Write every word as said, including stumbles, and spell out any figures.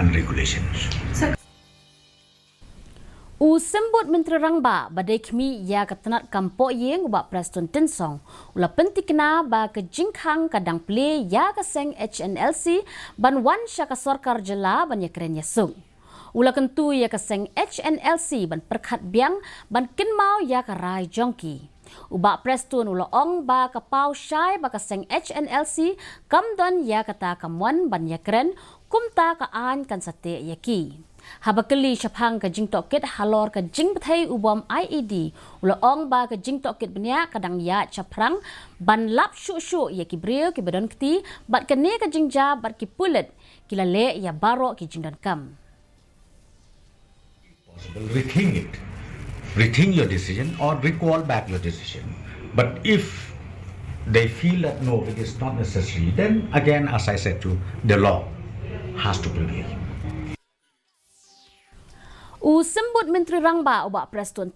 and regulations. U Symbud Myntri Rangbah ba dei khmih ïa ka tnat kam pohïing u Bah Prestone Tynsong u la pyntikna ba ka jingkhang ka dang plie ïa ka seng H N L C ban wan sha ka sorkar jylla ban ïakren ïasuk. U la kyntu ïa ka seng H N L C ban pyrkhat biang ban kynmaw ïa ka rai jong ki. U Bah Prestone u la ong ba ka paw shai ba ka seng H N L C kam don ïa kata ka mon ban ïakren, kumta ka aiñ kan sa teh ïa ki. Haba kylli shaphang ka jingtohkit halor ka jingbthei u bom I E D, u la ong ba ka jingtohkit bniah ka dang ïaid shaphrang ban lap shuh shuh ïa ki briew kiba don kti bad kane ka jingjia bad ki pulit ki la leh ïa baroh ki jingdonkam. Possible, rethink it. Rethink your decision or recall back your decision. But if they feel that no, it is not necessary, then again, as I said to you, the law has to prevail. U Symbud Myntri Rangbah u Bah Prestone